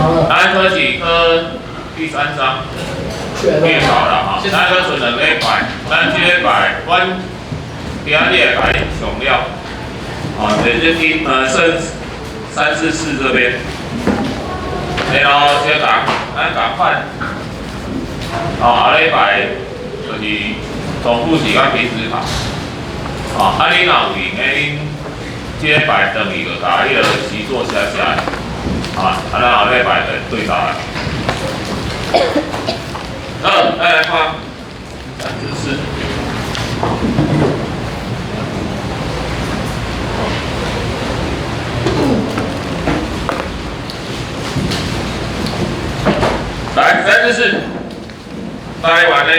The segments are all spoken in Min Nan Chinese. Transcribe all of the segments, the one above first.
咱開始課第三章，變好了哈。咱閣剩2禮拜，咱這禮拜，阮今仔日會共恁上了，啊，這聽剩三四四這邊，然後小共，咱共款，啊，下禮拜就是重複時間平時考，啊，啊，你若有閒的，恁這禮拜轉去就共彼个習作寫寫。啊，啊，咱後禮拜就對答來。好，再來看三之四。來，三之四，台灣的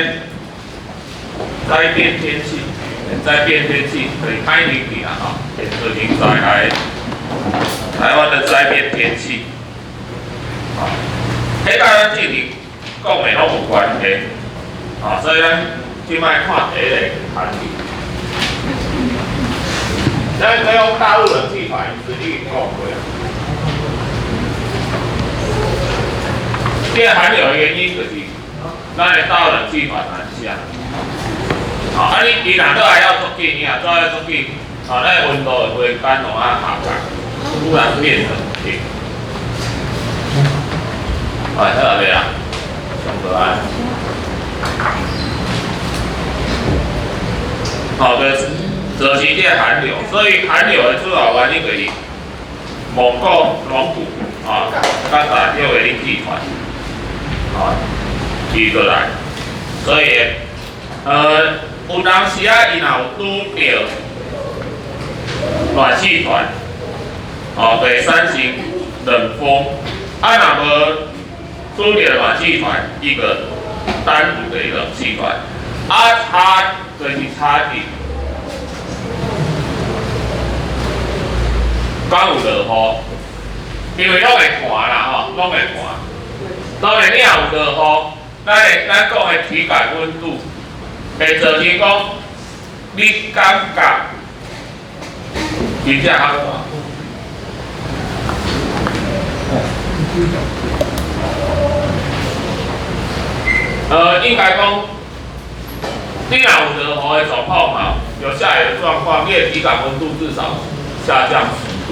災變天氣，災變天氣可以開年底啊，哈，最近災害，台灣的災變天氣。啊，彼佮咱之前講的攏有關係，啊，所以咱這擺看第一个寒流。咱可用大陸冷氣團是已經講過啊。這個寒流的原因就是咱的大陸冷氣團南下。啊，啊你伊若倒來要足緊，伊若走來足緊，啊，咱的溫度會間攏啊下降，突然變冷氣。哎，好未啊？上課啊！好的，造成這個寒流，所以寒流的主要原因就是蒙古、蒙古啊，佮大陸的冷氣團啊，移過來，所以有當時啊，伊若有拄著暖氣團，哦，會產生冷鋒，啊，若無拄著暖氣團，一個單獨的一個冷氣團，啊，差就是差佇，敢有落雨？因為攏會寒啦吼，攏會寒。當然你若有落雨，咱講的體感溫度會造成講你感覺真正較寒。應該講，你若有落雨的狀況吼，有下雨的狀況，你的體感溫度至少下降10度。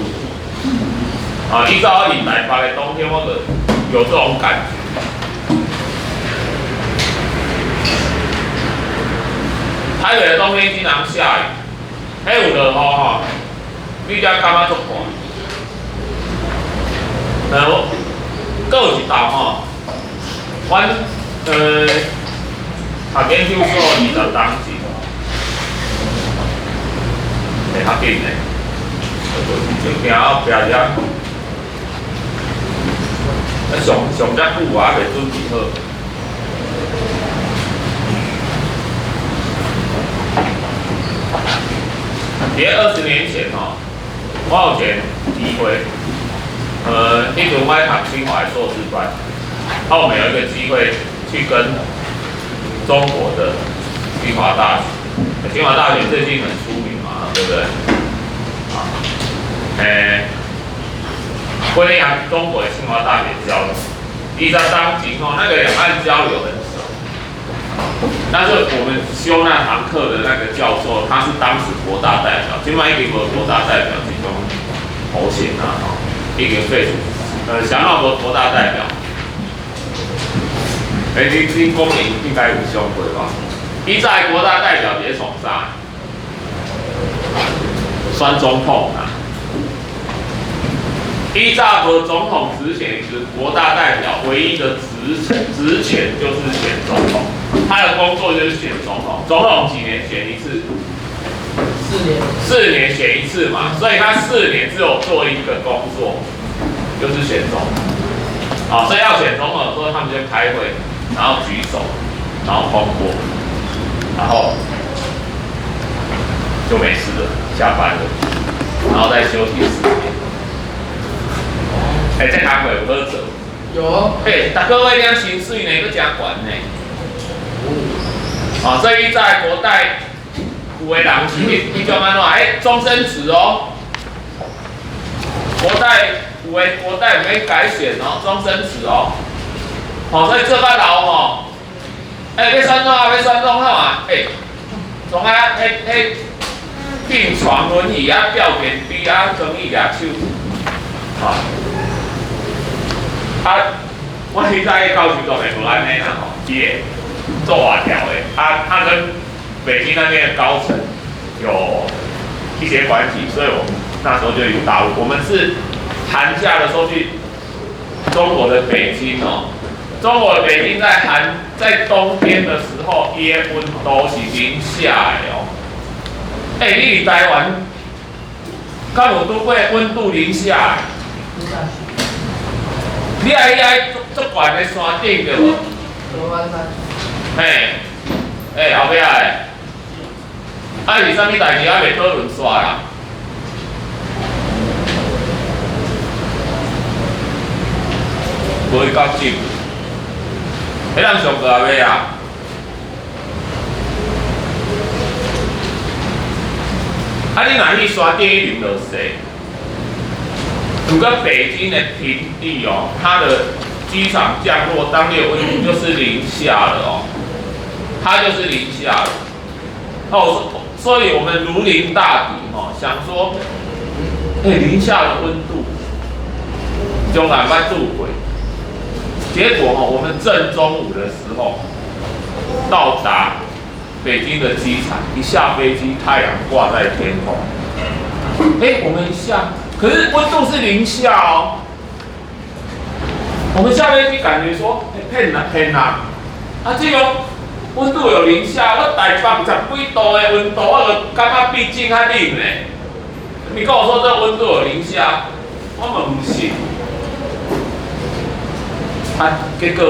啊，依照我佇台北的冬天，我就有這種感覺。台北的冬天經常下雨，彼有落雨吼，你才感覺足寒。我閣有一道吼，阮讀研究所20冬前，會較緊的，就行後壁遮，啊上上遮久我還袂準備好。佇咧20年前吼，我有一个機會，彼陣我咧讀清華的碩士班，啊，我們有一個機會去跟中國的清華大學，清華大學最近很出名嘛，對不對？啊，關於中國的清華大學交流，20當前吼，那個兩岸交流很少，但是我們修那堂課的那個教授，他是當時國大代表，現在已經無國大代表這種頭銜啊，吼，已經廢除，想要無國大代表。欸，你講應該有想過吧？以前國大代表佇咧創啥？選總統啊！以前無總統直選，是國大代表唯一的職權就是選總統，他的工作就是選總統。總統幾年選一次？4年。4年選一次嘛，所以他四年只有做一個工作，就是選總統。啊，所以要選總統的時候，他們就開會，然後舉手，然後通過，然後就沒事了，下班了，然後再休息4年。欸，這工課有好做？有。欸，逐個月領薪水呢，閣誠懸呢。啊，所以在國代有的人是彼種按怎？欸，終身職哦。國代有有的国代袂改选哦，终身制哦。吼，所以做较老吼，欸，欲选怎啊？欲选总统啊？欸，从啊，彼彼病床轮椅啊，吊电梯啊，转椅举手，吼。啊，我彼早彼教授都会无按呢啦吼，伊会做外调的，啊，他跟北京那边的高层有一些关系，所以我們那時候就去大陸。我們是寒假的時候去中國的北京哦。中國的北京在冬天的時候，伊的溫度是零下的哦。欸，你佇台灣，敢有拄過溫度零下的？你愛去愛足足懸的山頂對無？嘿，欸，後壁的，啊是啥物代誌還袂討論煞啦？無伊較緊，彼人上課未啊？啊，你若去山頂一定落雪。整個北京的平地哦，它的機場降落當地溫度就是零下了哦，它就是零下了。哦，所以我們如臨大敵哦，想說，欸，零下的溫度，從來捌拄過。結果哦，我們正中午的時候到達北京的機場，一下飛機，太陽掛在天空。欸，我們一下。可是溫度是零下哦，我們下飛機感覺說，騙啦騙啦，啊這個溫度有零下，我台北十幾度的溫度，我就感覺比這較冷呢。你跟我說這溫度有零下，我嘛毋信。啊，結果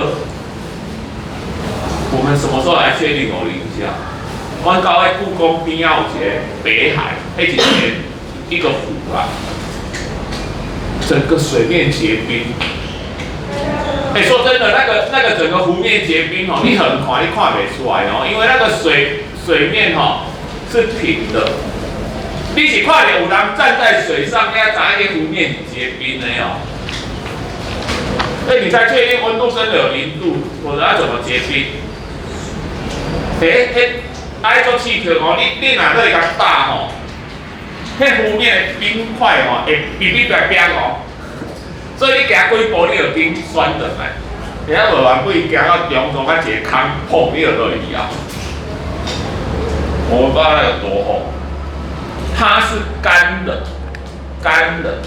我們什麼時候來確定有零下？阮到彼故宮邊仔有一個北海，彼一個一個湖啊。整個水面結冰，欸，說真的，那個整個湖面結冰哦，你很快你看袂出來哦，因為那個水面哦是平的，你是看著有人站在水上，你才知影彼湖面是結冰的哦。欸，你才確定溫度真的有0度，否則它怎麼結冰？欸欸，愛做刺激哦，你若落去共打吼。彼湖面的冰塊吼，會嗶嗶叭叭哦，所以你行幾步你就緊旋轉來，下無人鬼行到中途，甲一个空，砰，你就落去啊！我不知道它有多厚，它是乾的，乾的，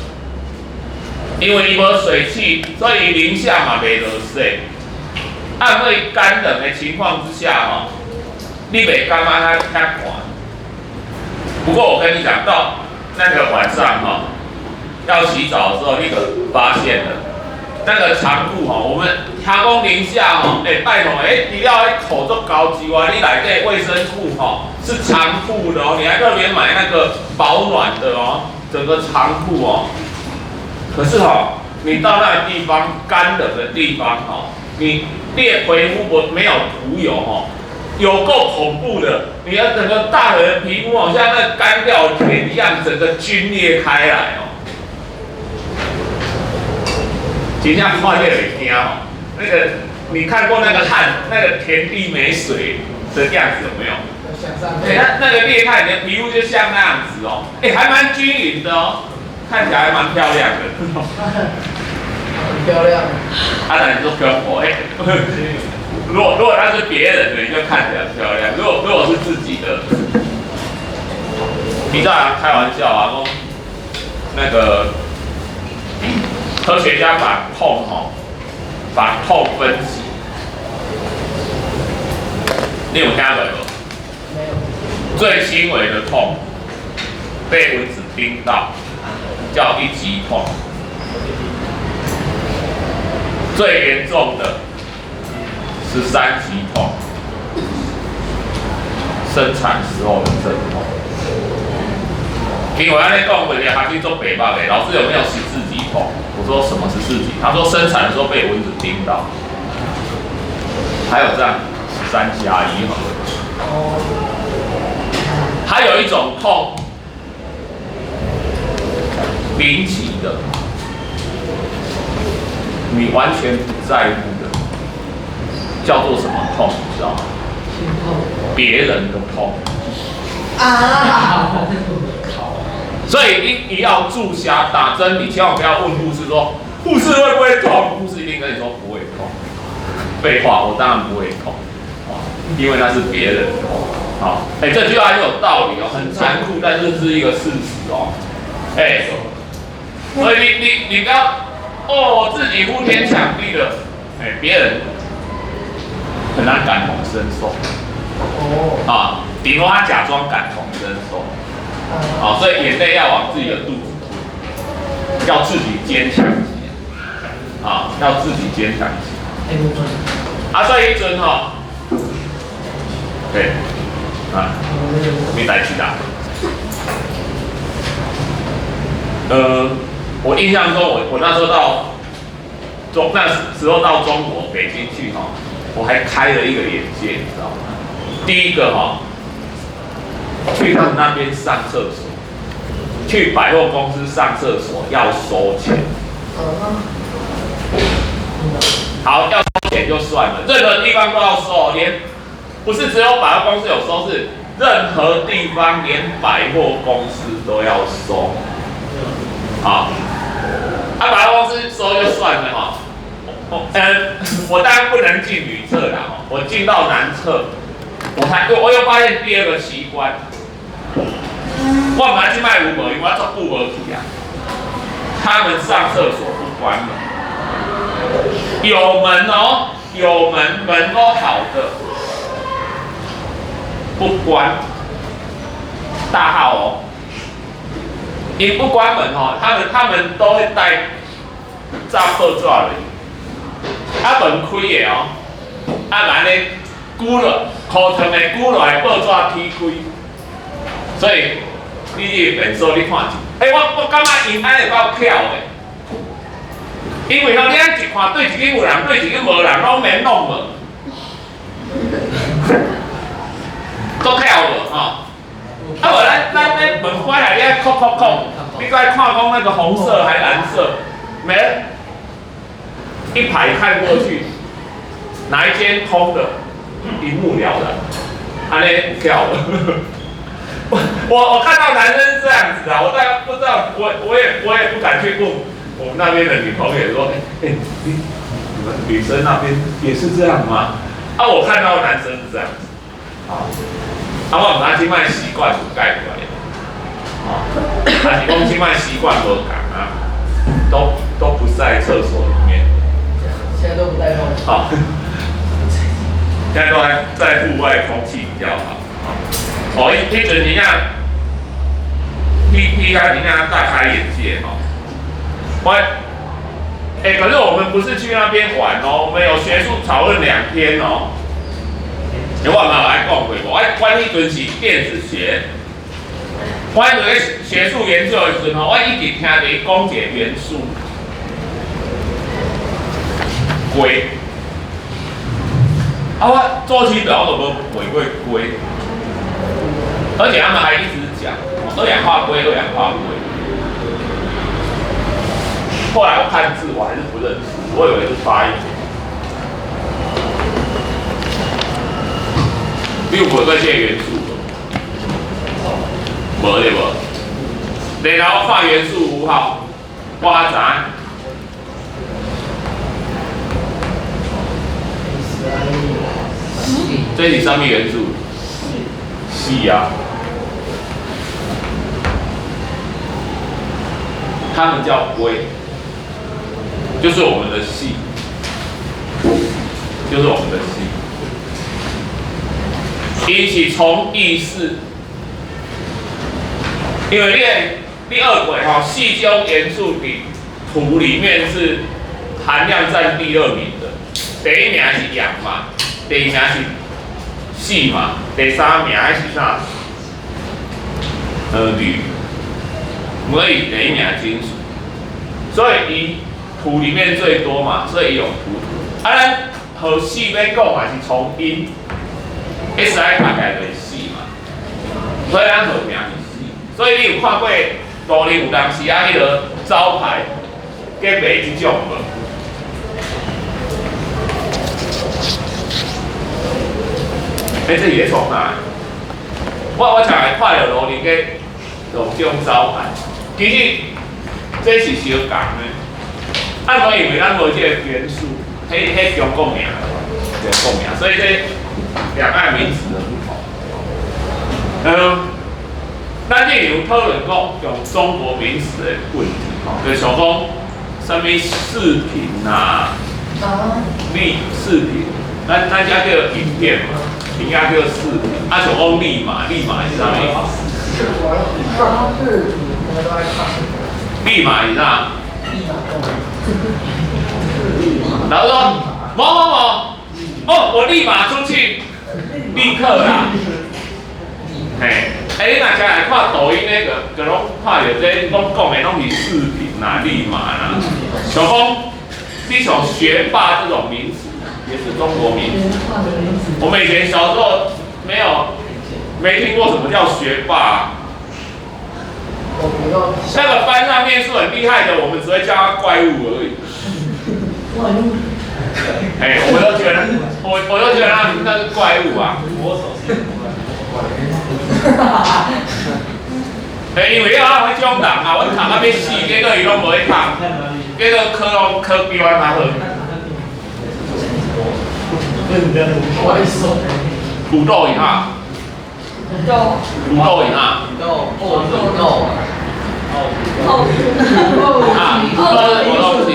因為伊無水汽，所以零下嘛袂落雪。啊，所以乾冷的情況之下吼，你袂感覺遐遐寒。不過我跟你講，到那個晚上哈，要洗澡的時候，你就發現了那個長褲哈，我們聽講零下吼，欸，拜託，欸，除了彼褲足厚之外，你內底衛生褲吼是長褲的哦，你還特別買那個保暖的哦，整個長褲哦。可是哈，你到那個地方乾冷的地方哈，你的皮膚無沒有塗油吼。有夠恐怖的，你要整個大腿的皮膚哦，像那個乾掉田一樣，整個皸裂開來哦。真正看見會驚哦。那個你看過那個旱，那個田地沒水的樣子有沒有？欸，那個裂開，你的皮膚就像那樣子哦。欸，還蠻均勻的哦，看起來還蠻漂亮的。很漂亮。啊，那你說跟我欸。如果他是別人的，你就看起來漂亮；如果是自己的，你當然開玩笑啊，說那個科學家把痛吼，把痛分級，你有聽過無？沒有。最輕微的痛，被蚊子叮到，叫一級痛；最嚴重的。13級痛，生產時候的陣痛。因為按呢講，有一個學生做白目的，老師有沒有14級痛？我說什麼14級？他說生產的時候被蚊子叮到。還有這樣13加1哈。還有一種痛，0級的，你完全不在乎的，叫做什麼痛？你知道嗎？心痛。別人的痛。啊！所以你要注射打針，你千萬不要問護士說，護士會不會痛？護士一定跟你說不會痛。廢話，我當然不會痛，因為那是別人的痛。好，哎，這句話很有道理哦，很殘酷，但是是一個事實哦。哎，所以你不要哦，自己呼天搶地的，哎，別人很難感同身受。哦。啊，頂多他假裝感同身受。啊，所以眼淚要往自己的肚子吞，要自己堅強起來。啊，要自己堅強起來。啊，所以彼陣吼，對，啊，沒代誌啦。我印象中我那時候到中那時候到中國北京去哈，我還開了一個眼界，你知道嗎？第一個哈，去他們那邊上廁所，去百貨公司上廁所要收錢。好，要收錢就算了，任何地方都要收，連不是只有百貨公司有收，是任何地方連百貨公司都要收。好，啊，百貨公司收就算了哈，我當然不能進女廁啦，我進到男廁，我又發現第二個奇觀，我毋知這擺有無，因為我足久無去啊。他們上廁所不關門，有門哦，有門，門都好的，不關，大號哦。伊不關門哦，他們都會帶紮報紙來，啊門開的哦，啊按呢捲落，褲長的捲落來，報紙踢開，所以你去便所你看一，欸，我感覺𪜶按呢會夠巧的，因為吼你按一看對一間有人，對一間無人，攏免弄門，足巧無吼？啊無咱咱門關來，你愛叩叩叩，你閣愛看講那個紅色還藍色，沒？一排看過去，哪一間空的，一目了然，按呢有巧無？我看到男生是這樣子啊，我大概不知道，我也不敢去問我們那邊的女朋友說，欸欸，你們女生那邊也是這樣嗎？啊，我看到男生是這樣子，啊，啊，我毋知這擺習慣有改過來，啊，還是講這擺習慣無仝啊，都不在廁所裡面。現在都不帶風。好，現在都在戶外空氣比較好。哦，彼陣真正，去遐真正大開眼界吼。我，欸，可是我們不是去那邊玩哦，我們有學術討論2天哦。我嘛有愛講過無？我彼陣是電子學，我彼陣咧學術研究的時陣吼，我一直聽著伊講一個元素，硅。啊，我做起來我都無問過硅，而且他們還一直講二氧化硅，二氧化硅。後來我看字我還是不認識，我以為是發音。你有看過這個元素無？無對無？然後看元素符號，我較知。這是啥物元素？矽啊。他們叫硅，就是我們的矽，就是我們的矽。伊是從意識，因為你學過吼，四種元素佇土裡面是含量佔第二名的，第一名是氧嘛，第二名是矽嘛，第三名是啥？鋁，所以第一名金屬，所以伊土裡面最多嘛，所以伊用土。啊，咱學矽欲講嘛是從陰。S I 讀起來就是矽嘛，所以咱學名是矽。所以你有看過路裡有當時啊，彼個招牌，佮賣這種無？欸，這是咧創啥？我常會看著路邊個兩種招牌，其實這是相仝的。啊，無因為咱無這個元素，彼中國名，中國名，所以這兩岸名詞的不同。咱之前有討論過用中國名詞的問題，吼，就像講啥物視頻啊，立視頻，咱遮叫影片嘛，𪜶遐叫視頻，啊像講立馬，立馬是啥物？是，我們都愛看。立馬是啥？立馬動。老師說某某某，哦，我立馬出去，立刻啦。嘿，欸，你若常來看抖音那個，就攏看著這攏講的攏是視頻啦、立馬啦。像講，你像學霸這種名詞，也是中國名詞。我們以前小時候沒有沒聽過什麼叫學霸。那個班上念書很厲害的，我們只會叫他怪物而已。哎，我都覺得，我都覺得那是怪物啊。欸，因為啊，彼種人啊，阮讀甲欲死，結果伊攏無咧讀，結果考攏考比阮較好。土豆是啥？土豆是啥？土豆。啊，土豆是什麼東西？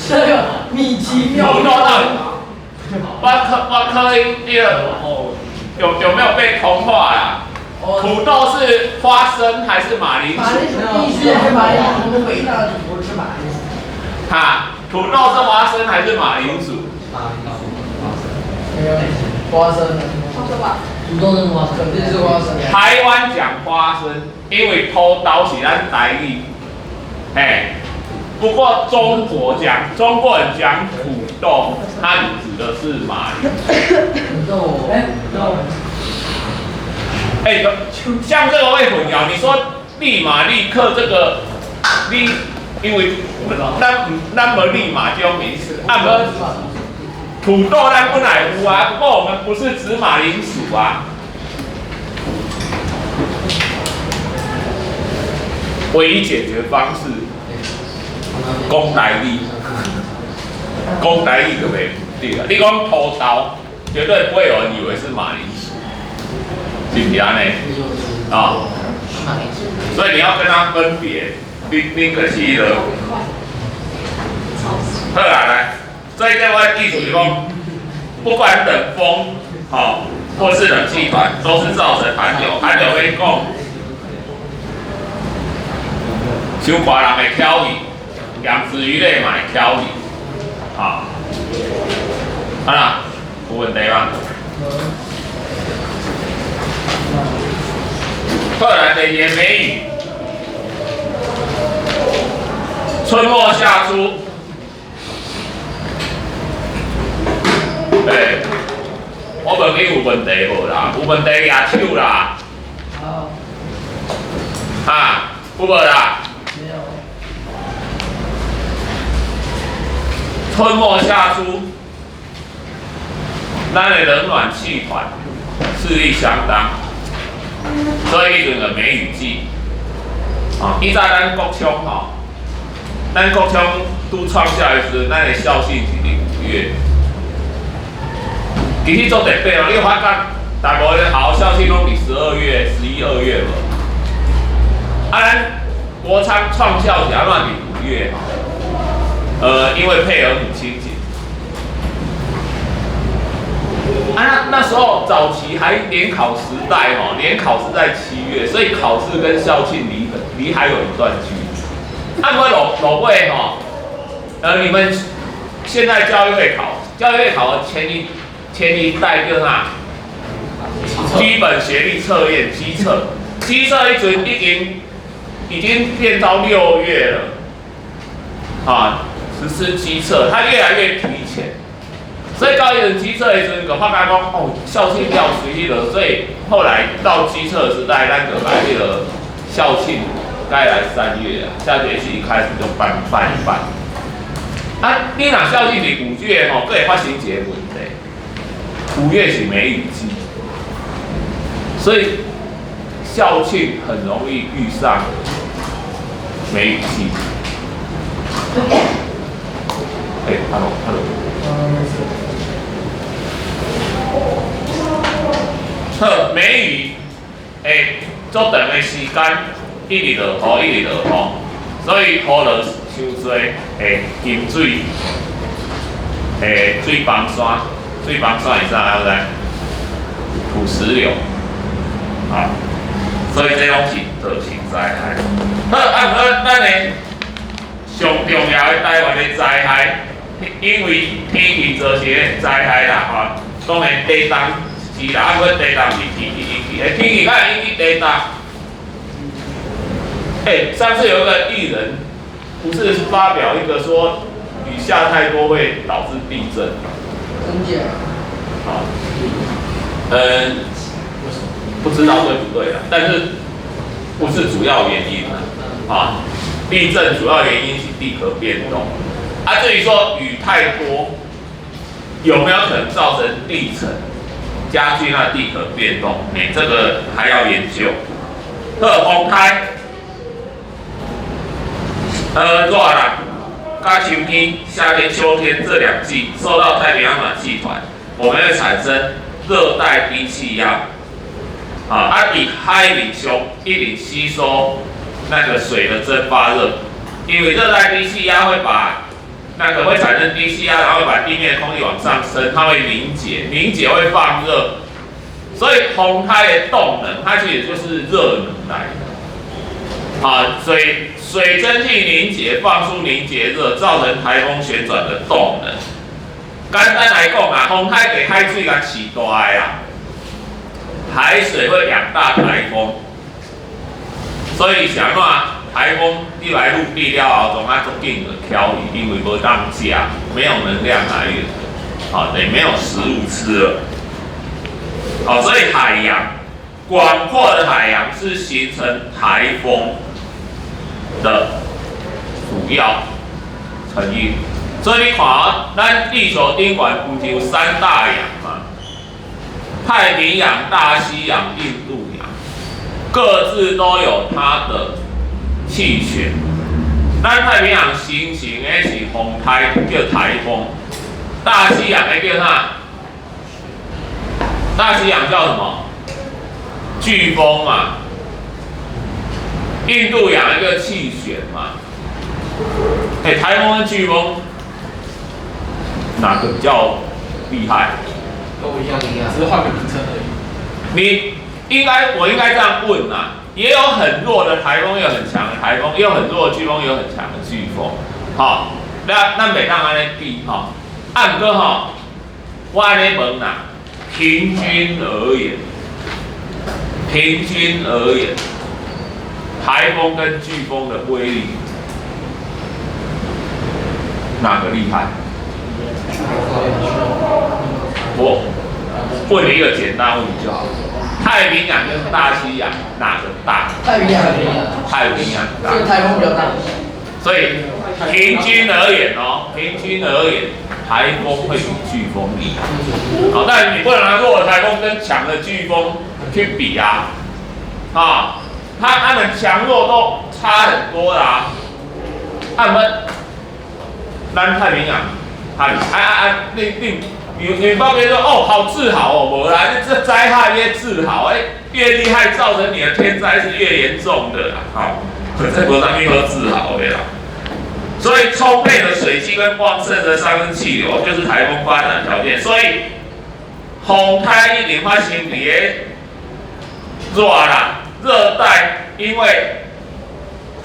這個米奇妙。土豆到底？我可能那個有沒有被同化啊？土豆是花生還是馬鈴薯？馬鈴薯必須是馬鈴薯，我們偉大的祖國吃馬鈴薯。哈，土豆是花生還是馬鈴薯？馬鈴薯。沒有，花生。花生吧。土豆是花生，肯定是花生。台灣講花生，因為土豆是咱台語，嘿。不過中國講，中國人講土豆，它指的是馬鈴薯。土豆，哎，土豆。欸，像這個會混淆。你說立馬立刻這個，你因為咱無立馬這種名詞，啊無土豆咱本來有啊，不過我們不是指馬鈴薯啊。唯一解決方式，講台語，講台語就袂對啊。你講土豆，絕對不會有人以為是馬鈴薯。是不是按呢？啊，所以你要跟他分別，你可是了。好啦，來，所以這我的意思是講，不管冷風，吼，或是冷氣團，都是造成寒流。寒流會講，傷寒人會挑魚，養殖魚類嘛會挑魚，好，好啦，有問題嗎？後來的年梅雨，春末夏初，欸，我問你有問題無啦？有問題舉手啦。好。哈，有無啦？沒有。春末夏初，咱的冷暖氣團勢力相當。所以彼陣就梅雨季，啊，以早咱國昌吼，咱國昌拄創校的時陣，咱的校慶是佇5月。其實足特別哦，你有發覺大部分學校校慶攏佇12月、11、2月無？啊，咱國昌創校是按怎佇五月吼？因為配合母親節。啊，那時候早期還聯考時代吼，聯考是在7月，所以考試跟校慶離還有一段距離。啊，我落落尾吼，你們現在教育會考，教育會考的前一代叫啥？基本學歷測驗，基測，基測彼陣已經變到6月了，啊，實施基測，它越來越提前。所以到彼陣基測的時陣，就發覺講哦，校慶要隨彼個，所以後來到基測時代，咱就來彼個校慶該來3月啊，下學期開始就辦辦一辦。啊，你若校慶佇5月吼，閣會發生一個問題， 5月是梅雨季，所以校慶很容易遇上梅雨季。哎，hello，hello。好，梅雨會足長的時間，一直落雨，一直落雨，所以雨落傷濟，會淹水，會水崩山，水崩山會啥？知無？土石流，啊，所以這攏是造成災害。好，啊，毋過咱的上重要的台灣的災害，因為天氣造成的災害啦，吼，當然地動是啦，啊，毋過地動是天氣引起，欸，天氣敢會引起地動？欸，上次有一個藝人，不是發表一個說雨下太多會導致地震？真假？好，嗯，不知道對不對啊？但是不是主要原因啊？地震主要原因是地殼變動。啊，至於說雨太多，有沒有可能造成地層加劇那地殼變動？欸，這個還要研究。好，風颱，熱啦，佮秋天、夏天、秋天這兩季受到太平洋暖氣團，我們會產生熱帶低氣壓。啊，佇海面上一直吸收那個水的蒸發熱，因為熱帶低氣壓會把那個會產生低氣壓，然後會把地面的空氣往上升，它會凝結，凝結會放熱，所以風颱的動能，它其實就是熱能來的。啊，水蒸氣凝結，放出凝結熱，造成颱風旋轉的動能。簡單來講啊，風颱給海水共飼大的啊，海水會養大颱風，所以想怎？颱風一來陸地了後，總啊足緊就飄移，因為無當食，沒有能量來源，好，等於沒有食物吃了。好，所以海洋廣闊的海洋是形成颱風的主要成因。所以你看啊，咱地球頂懸不是有三大洋嘛？太平洋、大西洋、印度洋，各自都有它的氣旋。咱太平洋形成的是風颱，叫颱風；大西洋的叫啥？大西洋叫什麼？颶風嘛。印度洋一個氣旋嘛。欸，颱風跟颶風哪個比較厲害？都一樣，只是換個名稱而已。你應該，我應該這樣問啊，也有很弱的颱風，也有很強的颱風，也有很弱的颶風，也有很強的颶風。好，那袂當按呢比吼，啊，毋過吼，我按呢問啦，平均而言，平均而言，颱風跟颶風的威力，哪個厲害？我問你一個簡單問題就好了。太平洋跟大西洋哪個大？太平洋。太平洋大。這個颱風比較大。所以平均而言哦，平均而言，颱風會比颶風厲害。好，但你不能拿弱的颱風跟強的颶風去比啊，啊，他們強弱都差很多啦。他們咱太平洋，啊啊啊！你不要別說哦，好自豪哦，無啦，這災害越自豪，哎，越厲害，造成你的天災是越嚴重的啦。好，這無啥物好自豪的啦。所以充沛的水汽跟旺盛的上升氣流就是颱風發展條件。所以風颱一定發生佇個熱啦，熱帶，因為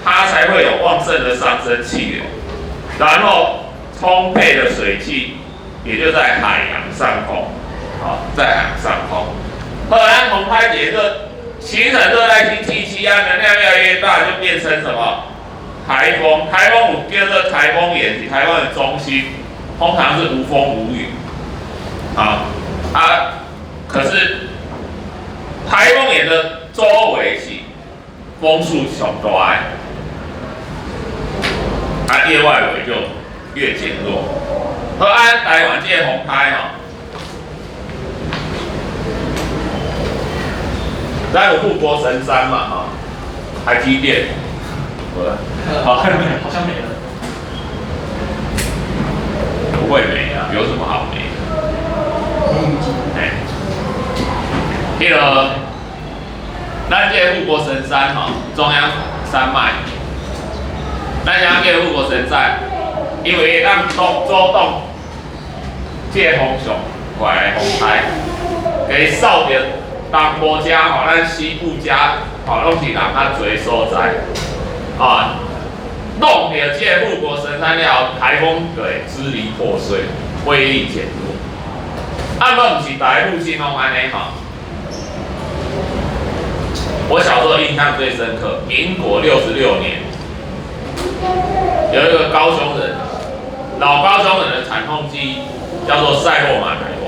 它才會有旺盛的上升氣流，然後充沛的水汽也就在海洋上空，好，在海洋上空。後來風颱節熱，形成熱帶性低氣壓，能量越來越大，就變成什麼？颱風。颱風有叫做颱風眼，是颱風的中心，通常是無風無雨。啊啊，可是颱風眼的周圍是風速上大的，啊，越外圍就越減弱。好，按台灣這個風颱吼，咱有護國神山嘛，吼，台積電，好，好像沒了。不會沒啊，有什麼好沒？哎，彼個，咱這個護國神山吼，中央山脈，咱遮叫護國神山，因為會當阻擋這個風向過來的風颱，共掃著東部遮吼，咱西部遮吼，攏是人較濟所在，啊，弄著這個護國神山了，颱風就會支離破碎，威力減弱。啊，毋是逐个附近攏按呢吼。我小時候印象最深刻，民國66年，有一個高雄人，老高雄人的慘痛記憶，叫做賽洛瑪颱風。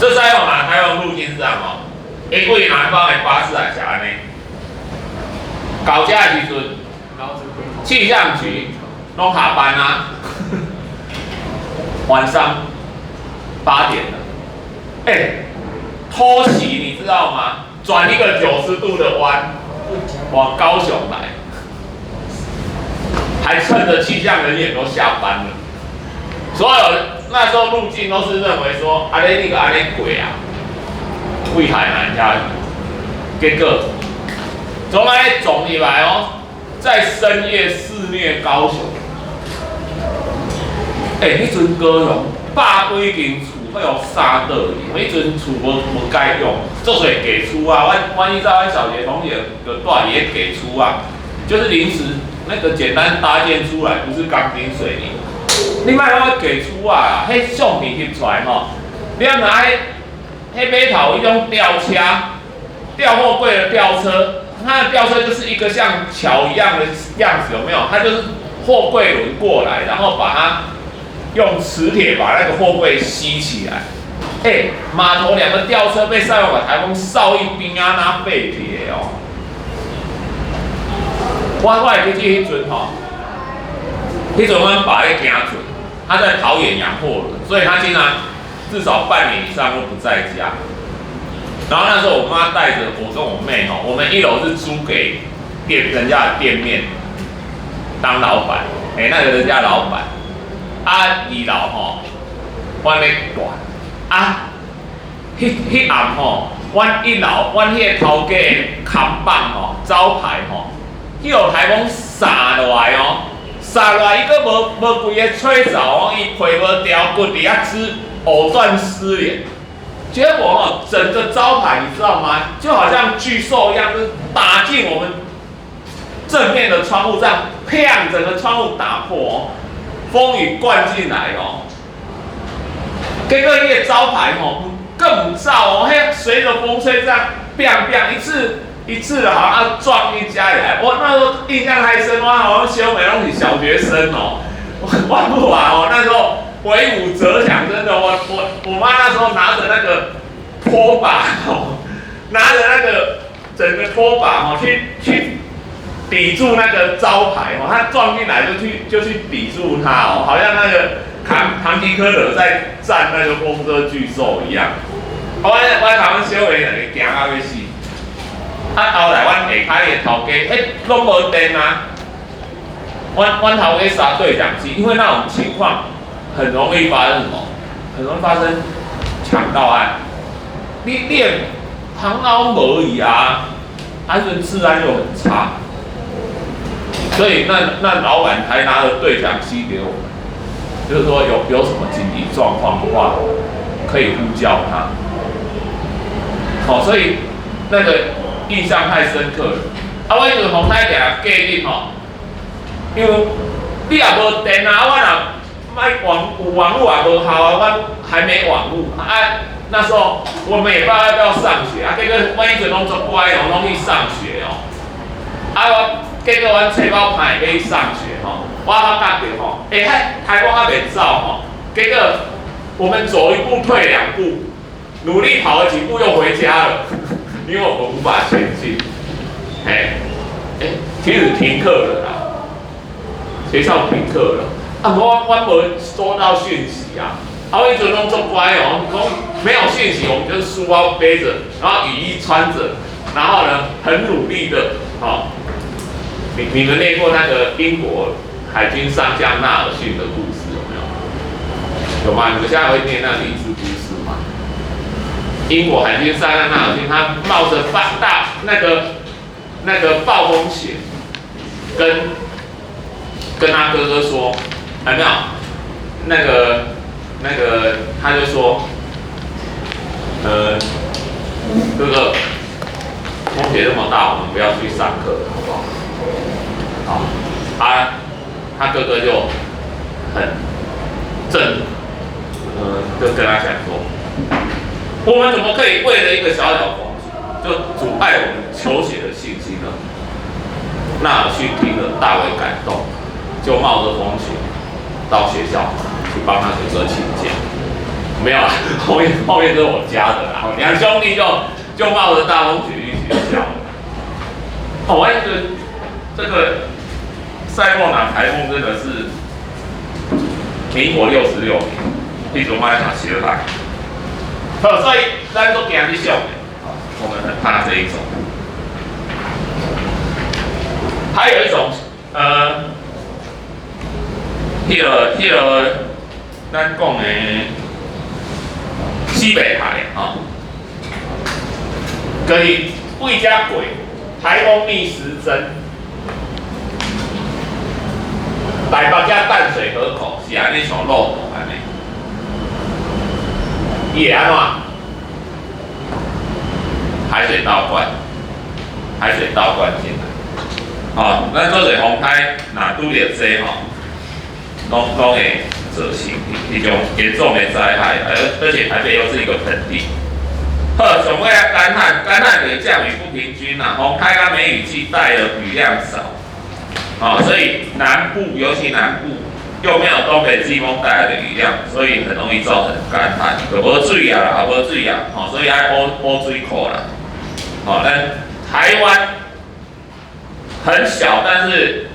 這賽洛瑪颱風路徑是這樣哦，因為南方的巴士海峽按呢，到這的時陣，氣象局攏下班啊，晚上8點了，欸，偷襲你知道嗎？轉一個90度的彎，往高雄來，還趁着氣象人員都下班了。所有那時候路徑都是認為說，按呢你閣按呢過啊，對海南下去，結果總來總入來哦，在深夜肆虐高雄。欸，彼陣高雄百幾間厝予掃倒去，彼陣厝無該用，足濟假厝啊。阮以早阮小學同學就住佇彼假厝啊，就是臨時那個簡單搭建出來，不是鋼筋水泥。你莫講彼假厝啊，彼相片翕出來吼，你按若彼碼頭彼種吊車，吊貨櫃的吊車，它的吊車就是一個像橋一樣的樣子，有沒有？它就是貨櫃輪過來，然後把它用磁鐵把那個貨櫃吸起來。欸，碼頭兩個吊車被賽洛瑪颱風掃一邊啊，那廢鐵哦。我會記得彼陣吼，彼陣阮爸咧行船，他在桃園養貨輪，所以他經常至少半年以上都不在家。然後那時候我媽帶着我跟我妹吼，我們一樓是租給店人家的店面當老闆，欸，那個人家老闆，啊，二樓吼，阮咧住，啊，彼暗吼，阮一樓阮彼個頭家的看板吼，招牌吼，彼予颱風掃落來哦，掃落來伊閣無規个吹走哦，伊皮無掉骨佇遐支藕斷絲連，結果哦，整個招牌你知道嗎？就好像巨獸一樣，就是打進我們正面的窗戶，這樣砰，整個窗戶打破哦，風雨灌進來哦，結果彼個招牌吼更毋走哦，彼隨着風吹這樣，砰砰一次一次的，好像要撞進家裡來。我那時候印象太深，我好像小妹攏是小學生哦，我不玩哦，那時候為母則強，真的，我媽那時候拿着那個拖把哦，拿着那個整個拖把哦，去抵住那個招牌哦，他撞進來就去抵住它哦，好像那個唐吉訶德在戰那個風車巨獸一樣。我頭阮小妹兩个驚到欲死。啊，後來阮下跤的頭家，彼攏無電啊。阮頭家殺對講機，因為那種情況很容易發生什麼？很容易發生搶盜案。你唐老無去啊，啊，陣治安又很差，所以那老闆還拿了對講機給我們，就是說有什麼緊急狀況的話，可以呼叫他。好，所以那個印象太深刻了。啊，我迄陣風颱定過日吼，因為你也無電啊，我若欲網有網路也無效啊，我還沒網路啊。那時候我們也不知道要不要上學啊，結果阮彼陣攏足乖哦，攏去上學哦。啊，我結果阮冊包歹欲去上學吼，我發覺著吼，欸，彼颱風還袂走吼，結果我們走一步退兩步，努力跑了幾步又回家了，因為我們無法前進。嘿，欸，其實停課了啦，學校停課了。啊，我無收到訊息啊，啊，啊，我彼陣攏足乖哦，講沒有訊息，我們就書包背着，然後雨衣穿着，然後呢，很努力的，哦，你們念過那個英國海軍上將納爾遜的故事有沒有？有嗎？你們現在會念那個勵志故事嗎？英國海軍上將納爾遜，他冒着大那個暴風雪，跟他哥哥說，有沒有？那個他就說，哥哥，風雪這麼大，我們不要去上課，好不好？好，他哥哥就很正，就跟他講說，我們怎麼可以為了一個小小風雪，就阻礙我們求學的信心呢？納爾遜聽了大為感動，就冒着風雪到學校去幫他哥哥請假。沒有啊，後面這是我加的啦。兩兄弟就冒着大風雪去學校。哦，我覺得這個賽莫納颱風真的是民國66年，彼陣我還讀小學。好，所以咱都驚這種的，我們很怕這一種。還有一種，彼個，咱講的西北台啊，可以對遮過，颱風逆時針，台北遮淡水河口是按呢像路途按呢，伊會按怎？海水倒灌，海水倒灌進來。哦，咱做者風颱，若拄著這吼，攏會造成一種嚴重的災害，而且台北又是一個盆地。好，上尾啊乾旱，乾旱就是降雨不平均啦，風颱佮梅雨季帶的雨量少，哦，所以南部尤其南部又沒有東北季風帶來的雨量，所以很容易造成乾旱，就無水啊啦，無水啊，哦，所以愛挖水庫啦，哦，但台灣很小，但是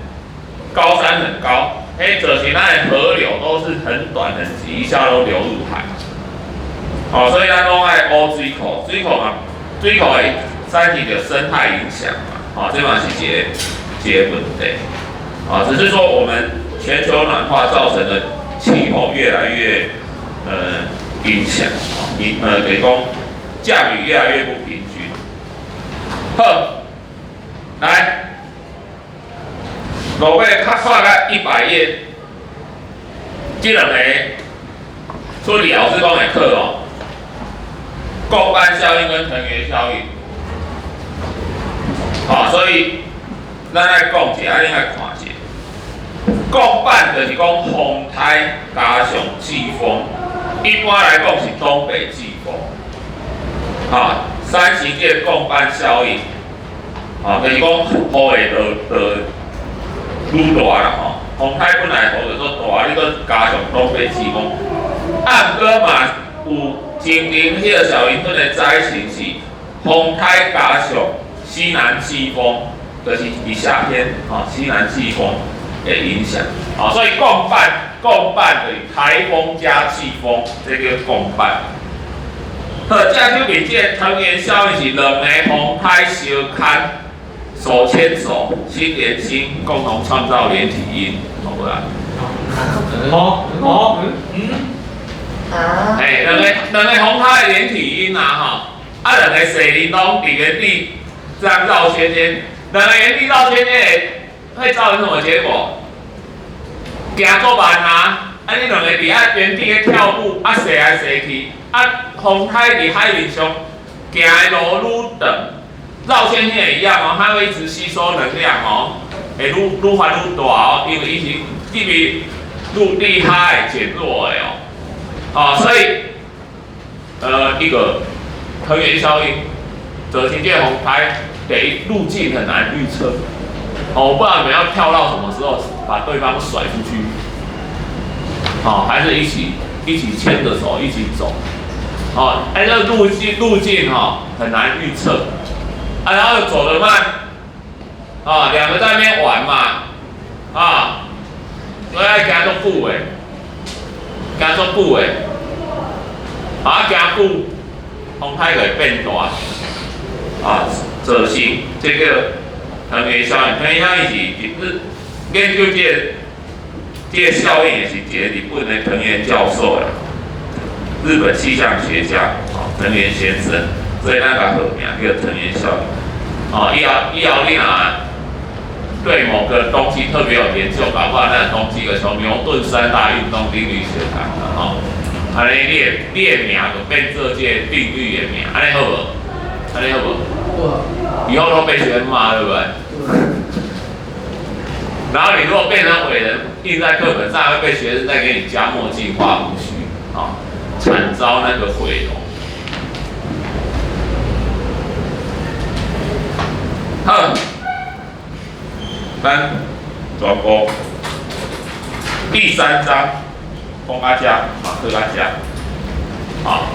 高山很高，嘿，造成咱的河流都是很短很急，一下都流入海。哦，所以咱攏愛挖水庫，水庫嘛，水庫會產生著生態影響嘛，哦，這嘛是一個問題。啊，只是說我們全球暖化造成的氣候越來越影響，就是講降雨越來越不平均。好，來。落尾較看到100頁，這兩個出老師講的課哦，共伴效應跟藤原效應，好，所以咱愛講一下，恁愛看一下。共伴就是講風颱加上季風，一般來講是東北季風，啊，產生這個共伴效應，啊，就是講雨會落落愈大啦吼，風颱本來雨就足大，你閣加上東北季風，啊，毋過嘛有曾經彼個小雲吞的災情是風颱加上西南季風，就是佇夏天吼，西南季風的影響，啊，所以共伴就是颱風加季風，這叫共伴。好，這手邊這個藤原效應是兩个風颱相牽。手牽手，心連心，共同創造連體嬰，好不啦？哦哦嗯啊。哎，兩個風颱的連體嬰啊，吼，啊，兩個踅輪攏佇原地這樣繞圈圈，兩個原地繞圈圈會造成什麼結果？行足慢啊！啊，你兩個佇遐原地咧跳舞，啊，踅來踅去，啊，風颱佇海面上行的路愈長。繞圈圈也一樣哦，它會一直吸收能量哦，會愈發愈大哦，因為伊是入去陸地它會減弱的哦，哦，所以一個藤原效應，造成這個風颱第一路徑很難預測，哦，我不知道你們要跳到什麼時候把對方甩出去，哦，還是一起牽着手一起走，哦，哎，這個路徑哈很難預測。啊，然後走得慢，啊，兩個在那邊玩嘛，啊，所以愛行足久的，行足久的，啊，誠久風颱就會變大，啊，造成這個藤原效應。藤原效應是日本研究這個效應，也是一个日本的藤原教授啦，日本氣象學家啊，藤原先生，所以咱共號名叫藤原效應。啊，以後你若對某個東西特別有研究，搞不好那個東西就像牛頓三大運動定律學堂啦，吼，按呢你的名就變做這個定律的名，按呢好無？按呢好無？好。以後都被學生罵，對不對？然後你如果變成偉人，印在課本上，會被學生再給你加墨鏡、畫鬍鬚，啊，慘遭那個毀容。好，咱全部第三章講到遮，嘛，課到遮，好。